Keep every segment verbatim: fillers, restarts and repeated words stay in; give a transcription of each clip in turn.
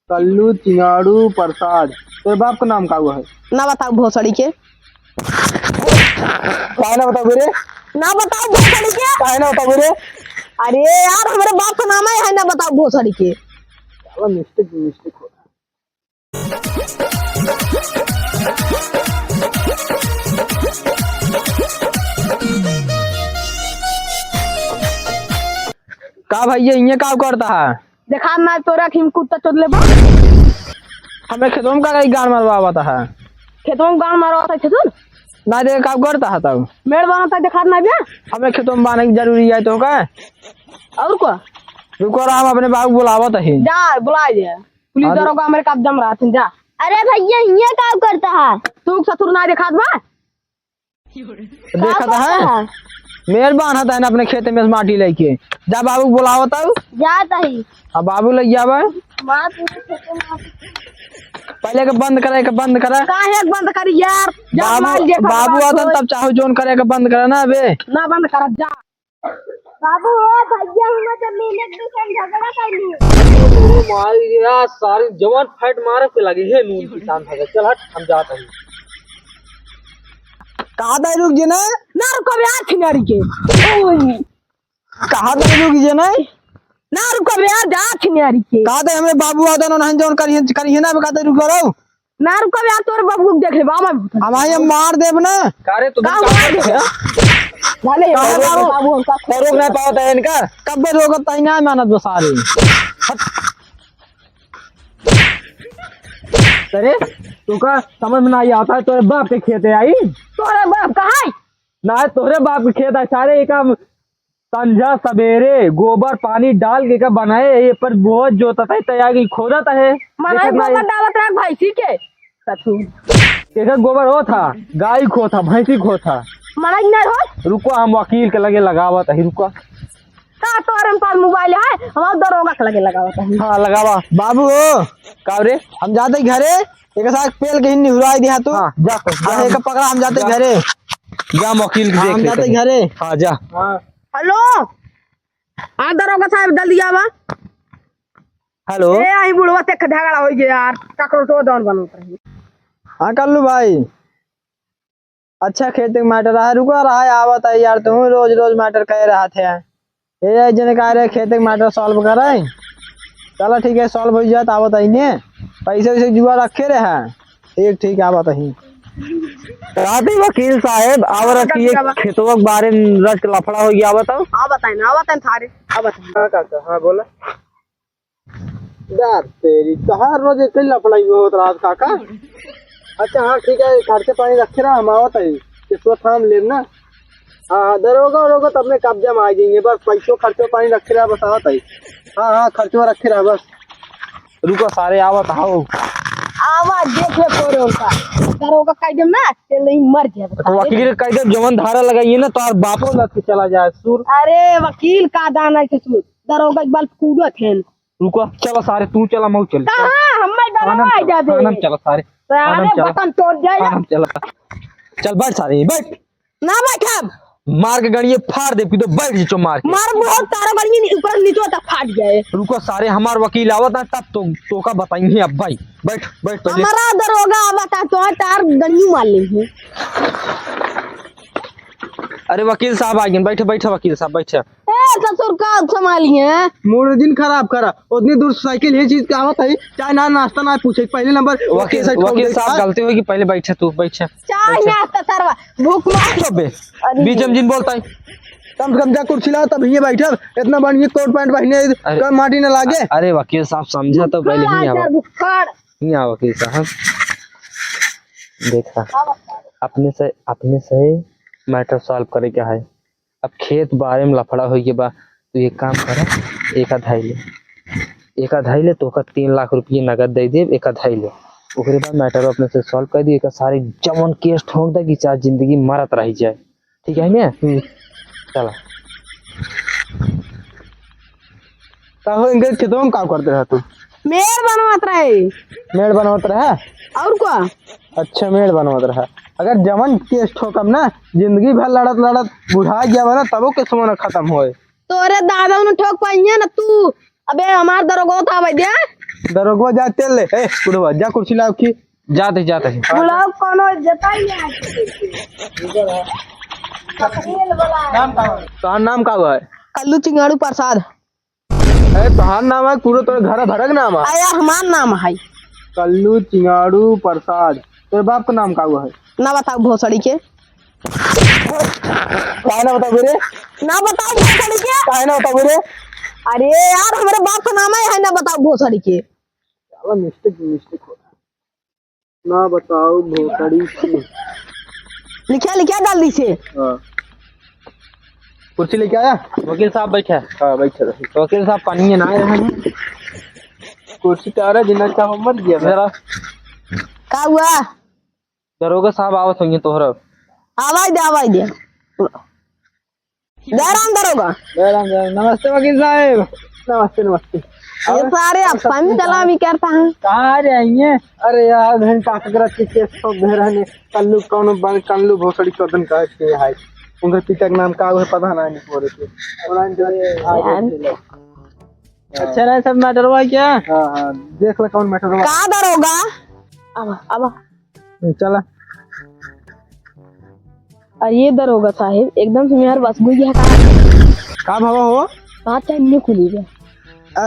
कल्लू चिंगाड़ू प्रसाद। तोरे बाप का नाम का हुआ है? ना बताओ भोसड़ी के। काहे ना बताओ रे? ना बताओ भोसड़ी के। काहे ना बताओ रे? अरे यार, हमरे बाप का नाम है, है ना बताओ भोसड़ी के। साला mistake, mistake हो। का भैया, इहाँ का करता है? देखा ना तोरा कि हम कुत्ता चोद लेबा। हमें खेतों में का कहीं गाड़ मरवावत है? खेतों में गाड़ मरवावत है, खेतों? ना दे, का करता है तब? मेड़ बनत है, देखा ना बे? हमें खेतों में बांधे की जरूरी है तो का? और को? रुको, हम अपने बाबू बुलावत है। जा, बुला दे। पुलिस हाँ, दरोगा हमरे कब्जा में रहत हैं, जा। अरे भैया, इहाँ का करता है? तू ससुर ना देखात बा? देखत है? मेहरबान हता है ना अपने खेते में से माटी लेके। जा बाबू बुलावत हूँ। जात ही। अब बाबू लइ जावे। माँ पूरे खेते में। पहले के बंद करे, के बंद करे। काहे के बंद करी यार? जा बाबू, माल जे कर बाबू बात आता हो। तब चाहो जोन करे के बंद करे ना अबे। ना बंद करत जा। बाबू, ओ भैया, हम जमीन एक दूसरे में झगड़ा कर लिए। ओ माई रे, आज सारी जवान फाइट मारब के लगे हे नून की शान भगत। चल हट, हम जात हई। कहा था रुक जे ना? ना रुकब यार छिनारी के। ओए। कहा था रुक जे ना? ना रुकब यार, जा छिनारी के। कहा था हमरे बाबू आदन ओनहन जौन करिहन, करिहन ना, कहा था रुक रहो। ना रुकब यार, तोर बाबू के देख लेबा, हम हम आइए मार देब ना। का रे, तू का मार देब? भले हे, का बाबू, बाबू, हमका तो रोक ना पावत है इनका। कब रोकत तई ना मानत बसारे। हट। अरे, तू का समझ में ना आवत है, तोरे बाप के खेते आई। तोरे बाप का है? ना, तोरे बाप के खेत है सारे, एक हम संझा सबेरे गोबर पानी डाल के का बनाए, ये पर बोहत जोतत है, तैयार की खोदत है। मनाई देखत ना गोबर ये डालत रहा भैंसी के। सचू। एकर गोबर होत हा, गाय खोत हा, भैंसी खोत हा। मनाई नहीं होत। रुको, हम वकील के लगे लगावत है, रुको। का तोरे पास मोबाइल है, हम दरोगा के लगे लगावत है। हाँ, लगावा। बाबू हो। का रे? हम जाते घरे, एक साथ पेल के हिन्नी हुराई दिया तू। हाँ, जा तो, जा। हाँ, एक पकड़ा, हम जाते जा। घरे। जा, हम वकील के हाँ, देख हम लेते जाते हैं। घरे। हाँ, जा। हाँ। हेलो। हाँ, दरोगा साहब, जल्दी आवा। हेलो। ए, आई बुढ़वा से झगड़ा होइ गया यार, ककरो तो दौन बनत रही। हाँ, कल्लू भाई। अच्छा, खेत के मैटर रहा, रुका रहा है, आवत है यार, तुम रोज रोज मैटर कह रहा थे। ए, जने कह रहे खेत के मैटर सॉल्व करे। चला ठीक है, सॉल्व हो जात, आवत है ने। पैसे वैसे जुआ रखे रहे हैं। ठीक, ठीक, आवत है। राती वकील साहब, आवर हाँ, रखिए, बाबा। खेतवा के बारे में रच के लफड़ा हो गया, आवत है। आवत है ना, आवत है थारे, आवत है। हाँ काका, हाँ बोला। यार तेरी, कहाँ रोज एक ही लफड़ाई होत रहा काका? अच्छा हाँ ठीक है, खर्चे पानी रखे रहा, हम आवत है, किस्मत थाम लेब ना। हाँ हाँ, दरोगा वरोगा तो अपने कब्जा में आ जाएंगे, बस पैसों खर्चो पानी रखे रहा, बस आवत है। हाँ हाँ, खर्चो रखे रहा बस। रुको सारे, आवत हाओ। आवा देख ले तोरे उनका, दरोगा कह देम ना, ते नहीं मर जाए तो सारे। वकील कह दे जवन धारा लगाइए ना, तो और बापो लत के चला जाए सुर। अरे वकील का दाना के सुर, दरोगा बल कूदत है। रुको, चला सारे, तू चला, मऊ चल। कहाँ? हम मैं थाना में आ जाबे। थाना में चला सारे। सारे थाना में चला। बटन तोड़ जाए। थाना में चला। चल बैठ सारे, बैठ। ना बैठब। मार के गड़िए फाड़ दे, पी तो बैठ जी चो मार के। मार बहुत तारा गड़िए ऊपर नीचे तक फाट जाए। रुको सारे, हमार वकील आवत है तब तो तोका बताएंगे अब भाई। बैठ, बैठ पहले। हमारा दरोगा आवत है तो तार गड़िए मार लेंगे। अरे वकील साहब आ गए, बैठे, बैठे वकील साहब, बैठे। ए, ससुर का संभाली है? मूड दिन खराब करा, उतनी दूर साइकिल ही चीज के आवत है, चाय ना नाश्ता ना पूछे, पहले नंबर वकील, वकील साहब, गलती होगी, पहले बैठे तू, बैठे, चाय बैठे। नाश्ता सरवा, भूख मार। चुप बे, अरे। बीच में जिन बोलता है। कम से कम जा कुर्सी लाओ, तब ये बैठब, इतना बढ़िया कोट पैंट पहने, अरे। कम माटी ना लागे। अरे वकील साहब, समझा तो पहले ही आवा। भुक्कड़। नहीं आवा वकील साहब, देखा, अपने से, अपने से मैटर सॉल्व करे के है। अब खेत बारे में लफड़ा होइ गया बा, तू एक काम कर, एका धाई ले, एका धाई ले, तोका तीन लाख रुपये नगद दे देब, एका धाई ले। ओकरे बाद मैटर अपने से सॉल्व कर दी, एका सारे जमन केस ठोक दे कि चाहे जिंदगी मरत रह जाए, ठीक है ना? हम्म। चला। का हो, इनके खेतवा में का करत रहा तू? मेड़ बनवत रहे। मेड़ बनवत रहा? और का? अच्छा, मेड़ बनवत रहा। अगर जवन केस ठोकम ना, जिंदगी भर लड़त लड़त बुढ़ा गया बा ना, तबो केसवा ना खत्म होए। तोरे दादा उन्हें ठोक पाइए ना तू। अबे हमार दरोगा था भैया। दरोगवा जा तेल ले। ए, बुढ़वा, जा कुर्सी लाओ की। जात ही, जात ही। बुढ़ऊ कोनो जताई नहीं। तोहार नाम का हुआ है? कल्लू चिंगाड़ू प्रसाद। अरे, तोहार नाम है, पूरा तोरे घर भरक नाम है। अरे, हमार नाम है। कल्लू चिंगाड़ू प्रसाद। तोरे बाप का नाम का हुआ है? ना बताओ भोसड़ी के। काहे ना बताओ रे? ना बताओ भोसड़ी के। काहे ना बताओ रे? अरे यार, हमरे बाप का नाम है, है ना बताओ भोसड़ी के। साला mistake, mistake हो। ना बताओ भोसड़ी के। लिखा, लिखा जल्दी से। हाँ। कुर्सी लेके आया? वकील साहब बैठे। हाँ, बैठे रहो। वकील साहब पानी ना आए हैं। कुर्सी पे आ रहा, जिन्ना चाहो मत दिया। जरा। का हुआ? दरोगा साहब आवत होंगे तोहरा। आवाज दे, आवाज दे। जय राम दरोगा। जय राम, जय राम। नमस्ते वकील साहब। नमस्ते, नमस्ते। ये और सारे अपन चलावी करता है। कहाँ आ रहे हैं ये? अरे यार, बहन का सकरत के केस सब दे रहने। कल्लू कौन बन, कल्लू भोसड़ी चौदन का के है। उनके पिता के नाम का है पता नहीं बोले के। उन्होंने जो है, आ गए यार। थे लोग। अच्छा रहा सब matter हुआ क्या? हाँ, हाँ, देख ले कौन matter हुआ। का दरोगा? अब, अब। चला। अरे दरोगा साहेब, एकदम से मेहर बस गई है का? का भवा हो? बात है, इन्ने खुली गया।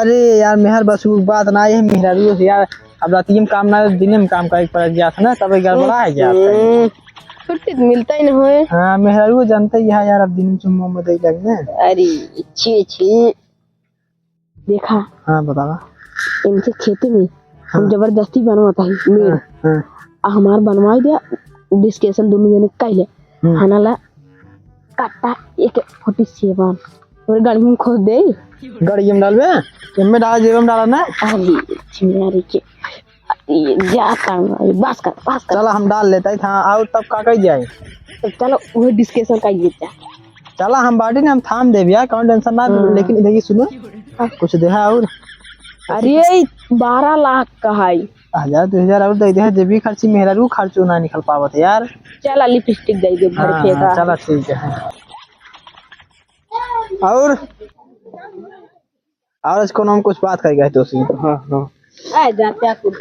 अरे यार, मेहर बस की बात ना है, मेहरारू से यार, अब रातिये में काम ना, दिने में काम करे के पड़ गया था ना, तब गड़बड़ा है गया था। हम्म, छुट्टी तो मिलता ही ना होए। हाँ, मेहरारू जानते ही है यार, अब दिन में चुम्मा में दे लगने। अरे, छी, छी। देखा। हाँ, बतावा। इनके खेते में हम हाँ। जबरदस्ती बनवाता है मेड़। हाँ, हाँ। आ हमार बनवाई दिया, discussion दोनों जने कैले। हम्म। खाना ला काटा एक forty seven। और गाड़ी में खोद दे। गाड़ी में डालबे? एमे डाल, जेब में डाला ना। अरे, छिनारी के। ये जाता हूँ, अरे, बस कर, बस कर। चला, हम डाल लेता ही था। और तब का कही जाए? तो चलो, वो discussion का ये जा। चला, हम बाटी ने हम थाम देब यार, कौन tension ना, हाँ। लेकिन इधर ये सुनो, हाँ। कुछ देहा और। अरे, ई बारह लाख का है। हजार, दो हजार और दे दे, जेबी खर्ची, मेहरारू खर्चो ना निकल पावत यार। चला, lipstick दे दे, भर हाँ, फेंका। हाँ, चला, ठीक है। और, और इसको नाम कुछ बात कर गए दोस्त। हाँ, हाँ। आ जा, क्या कुछ।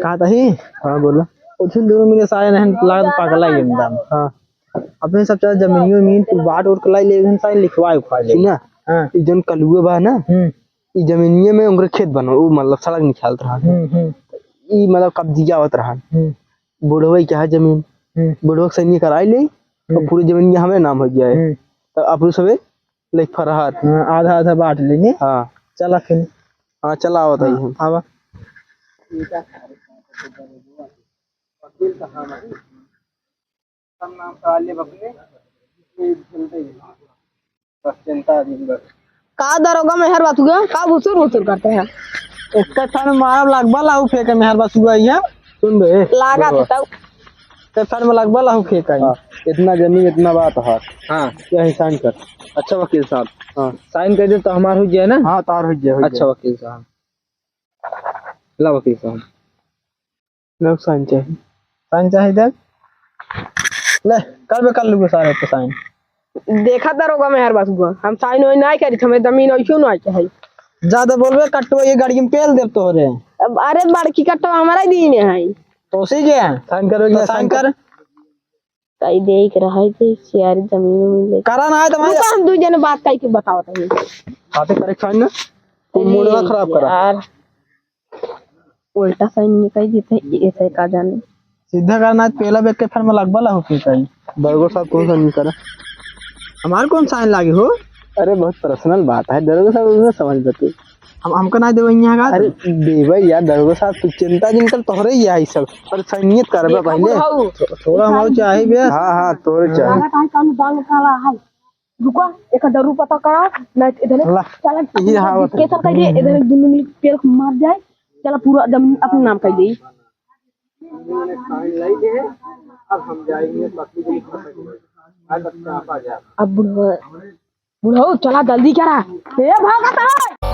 कहा था ही? हाँ, बोला। उठिन दोनों मिले सारे नहीं, लागत पागल है एकदम। हाँ। अपने सब चला जमीनियों में कुल बांट उठ के लाई ले, सारे लिखवा उखवा ले। सुना? हाँ। ई जौन कलुए बा ना, हम्म। ई जमीनिये में उनकर खेत बनो, उ मतलब सड़क निकालत रहा। हम्म, हम्म। ई मतलब कब्जिया होत रहा। हम्म। बुढ़वे के है जमीन। हम्म। बुढ़वे के सही कराई ले, हम्म। और पूरी जमीन ये हमें नाम हो जाए। हम्म। तो आप सबे लेके फरहार। हाँ, आधा आधा बांट लेंगे। हाँ। चला फिर। हाँ, चला आवत है हाँ, हम। आवा। वकील साहब है। सब नाम करा लेब अपने, ये झेलते ही। बस चिंता दिन भर। का दरोगा मेहर बसुआ, का भुसुर भुसुर करते हैं? एक तो ठन मारब लागबा लाऊ फेंके मेहर बसुआ ये। सुन बे। लागा थे तब। ते ठन में लागबा लाऊ फेंके। हाँ, इतना जमीन, इतना बात है। हाँ। यही sign कर। अच्छा वकील साहब। हाँ। Sign कर दे तो हमार हो जाए ना? हाँ, तार हो जाए, हो अच्छा जाए। वकील साहब। ला वकील साहब। लो sign चाही। Sign चाही देख। ले, कर बे, कर लूँगा सारे पे sign। देखा दरोगा मेहर बसुआ, हम sign वाइन नाहीं करी, हमें जमीन ऐसो नाहीं चाही। ज्यादा बोलबे, कट्टो ये गाड़ी में पेल देब तोहरे। अब अरे बड़की कट्टो हमारा ही दीने है। तो उसी के है। Sign करो, तो ये sign sign कर। कर। कई देख रहा है तो सियारी जमीन में ले। करा ना है तो भाई। रुको, हम दू जने बात कई के बतावत है। बातें करे sign ना। कोई mood ना खराब करा। यार। उल्टा sign निकाल देते हैं, ऐसे का जाने। सीधा करना है, पहला देख के फिर में लगबा ला होके कहीं। दरोगा साहब कौन sign करा? हमार कौन sign लागे हो? अरे बहुत personal बात है, दरोगा साहब उसमें समझ लेते। हम, हमका ना देवे यहाँ का? अरे देवे यार दरोगा साहब, तू चिंता जिन कर, तोहरे ही आई सब। पर sign नियत करबा देखो पहले। बुढ़ऊ। थो-, थोड़ा हमारे चाहे बे। हाँ, हाँ, तोहरे चाहे। लागत है कौन बाल काला है। रुको, एक दारू पता करा, ना इधर अल्लाह, चला, यही हावत है। केसर का ये इधर दोनों मिल पेल मार जाए, चला पूरा जमीन अपने नाम कर दे। अब हम जाएंगे, अब बुढ़वा, बुढ़ऊ, चला जल्दी करा। ए, भागा तो।